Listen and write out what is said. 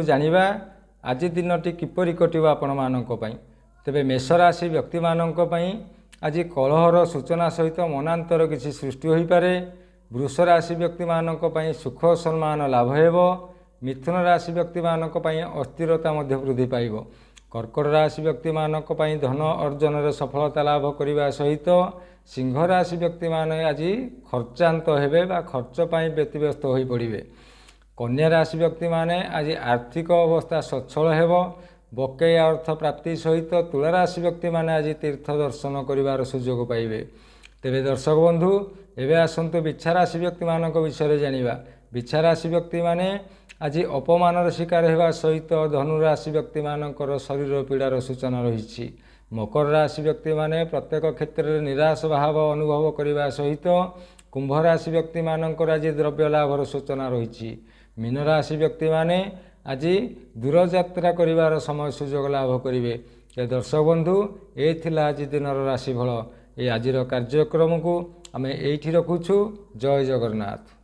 ଜାଣିବା ଆଜି ଦିନଟି କିପରି କଟିବ ଆପଣମାନଙ୍କ ପାଇଁ। ତେବେ ମେଷ ରାଶି ବ୍ୟକ୍ତିମାନଙ୍କ ପାଇଁ ଆଜି କଳହର ସୂଚନା ସହିତ ମନାନ୍ତର କିଛି ସୃଷ୍ଟି ହୋଇପାରେ। ବୃଷ ରାଶି ବ୍ୟକ୍ତିମାନଙ୍କ ପାଇଁ ସୁଖ ସମ୍ମାନ ଲାଭ ହେବ। ମିଥୁନ ରାଶି ବ୍ୟକ୍ତିମାନଙ୍କ ପାଇଁ ଅସ୍ଥିରତା ମଧ୍ୟ ବୃଦ୍ଧି ପାଇବ। କର୍କଟ ରାଶି ବ୍ୟକ୍ତିମାନଙ୍କ ପାଇଁ ଧନ ଅର୍ଜନରେ ସଫଳତା ଲାଭ କରିବା ସହିତ ସିଂହ ରାଶି ବ୍ୟକ୍ତିମାନେ ଆଜି ଖର୍ଚ୍ଚାନ୍ତ ହେବେ ବା ଖର୍ଚ୍ଚ ପାଇଁ ବ୍ୟତିବ୍ୟସ୍ତ ହୋଇପଡ଼ିବେ। କନ୍ୟା ରାଶି ବ୍ୟକ୍ତିମାନେ ଆଜି ଆର୍ଥିକ ଅବସ୍ଥା ସଚ୍ଛଳ ହେବ। ବକେୟା ଅର୍ଥ ପ୍ରାପ୍ତି ସହିତ ତୁଳା ରାଶି ବ୍ୟକ୍ତିମାନେ ଆଜି ତୀର୍ଥ ଦର୍ଶନ କରିବାର ସୁଯୋଗ ପାଇବେ। ତେବେ ଦର୍ଶକ ବନ୍ଧୁ, ଏବେ ଆସନ୍ତୁ ବିଛା ରାଶି ବ୍ୟକ୍ତିମାନଙ୍କ ବିଷୟରେ ଜାଣିବା। ବିଛା ରାଶି ବ୍ୟକ୍ତିମାନେ ଆଜି ଅପମାନର ଶିକାର ହେବା ସହିତ ଧନୁ ରାଶି ବ୍ୟକ୍ତିମାନଙ୍କର ଶରୀର ପୀଡ଼ାର ସୂଚନା ରହିଛି। ମକର ରାଶି ବ୍ୟକ୍ତିମାନେ ପ୍ରତ୍ୟେକ କ୍ଷେତ୍ରରେ ନିରାଶ ଭାବ ଅନୁଭବ କରିବା ସହିତ କୁମ୍ଭ ରାଶି ବ୍ୟକ୍ତିମାନଙ୍କର ଆଜି ଦ୍ରବ୍ୟ ଲାଭର ସୂଚନା ରହିଛି। ମୀନ ରାଶି ବ୍ୟକ୍ତିମାନେ ଆଜି ଦୂରଯାତ୍ରା କରିବାର ସମୟ ସୁଯୋଗ ଲାଭ କରିବେ। ଏ ଦର୍ଶକ ବନ୍ଧୁ, ଏ ଥିଲା ଆଜି ଦିନର ରାଶିଫଳ। ଏ ଆଜିର କାର୍ଯ୍ୟକ୍ରମକୁ ଆମେ ଏଇଠି ରଖୁଛୁ। ଜୟ ଜଗନ୍ନାଥ।